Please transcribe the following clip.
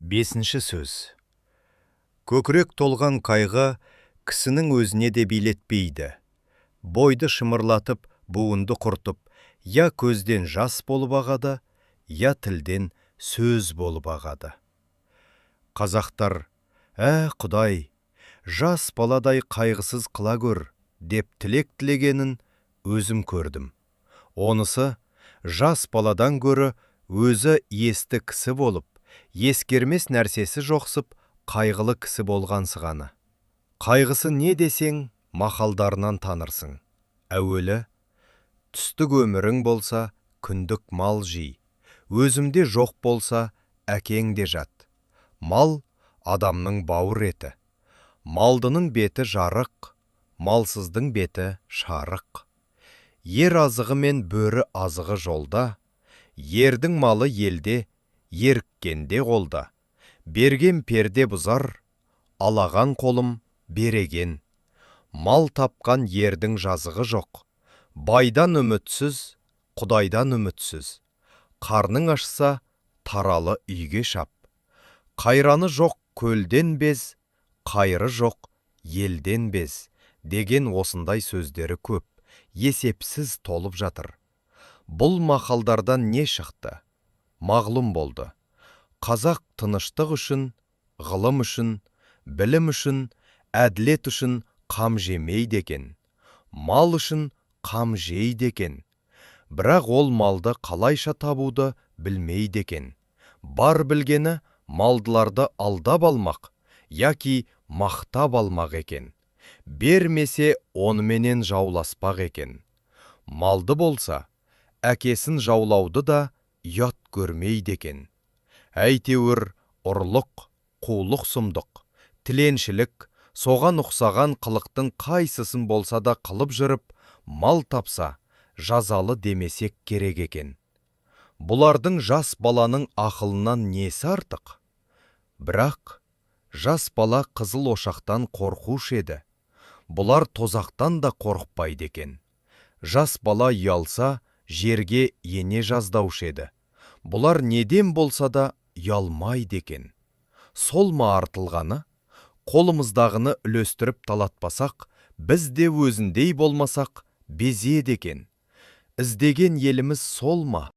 Бесінші сөз. Көкірек толған қайғы кісінің өзіне де билетпейді. Бойды шымырлатып, буынды құртып, я көзден жас болып ағады, я тілден сөз болып ағады. Қазақтар: «Ә, Құдай, жас баладай қайғысыз қыла көр», – деп тілек тілегенін өзім көрдім. Онысы жас баладан гөрі өзі есті кісі болып, ескермес нәрсесі жоқсып, қайғылы кісі болғансығаны. Қайғысы не десең, мақалдарынан танырсың. Әуелі: «Түстік өмірің болса, күндік мал жи, өзімде жоқ болса, әкеңде жат. Мал – адамның бауыр еті. Малдының беті жарық, малсыздың беті шарық. Ер азығы мен бөрі азығы жолда, ердің малы елде, еріккенде қолда. Берген перде бұзар, алаған қолым береген. Мал тапқан ердің жазығы жоқ. Байдан үмітсіз, Құдайдан үмітсіз. Қарның ашса, таралы үйге шап. Қайраны жоқ көлден без, қайыры жоқ елден без», – деген осындай сөздері көп, есепсіз толып жатыр. Бұл мақалдардан не шықты? Мағлұм болды: қазақ тыныштық үшін, ғылым үшін, білім үшін, әділет үшін қам жемейді екен, мал үшін қам жейді екен. Бірақ ол малды қалайша табуды білмейді екен. Бар білгені – малдыларды алдап алмақ яки мақтап алмақ екен, бермесе, оныменен жауласпақ екен. Малды болса, әкесін жаулауды да ұят көрмейді екен. Әйтеуір, ұрлық, қулық, сұмдық, тіленшілік, соған ұқсаған қылықтың қайсысын болса да қылып жүріп мал тапса, жазалы демесек керек екен. Бұлардың жас баланың ақылынан несі артық? Бірақ жас бала қызыл ошақтан қорқушы еді, бұлар тозақтан да қорықпайды екен. Жас бала ұялса, жерге ене жаздаушы еді, бұлар неден болса да ұялмайды екен. Сол ма артылғаны? Қолымыздағыны үлестіріп талатпасақ, біз де өзіндей болмасақ, безеді екен. Іздеген еліміз сол ма?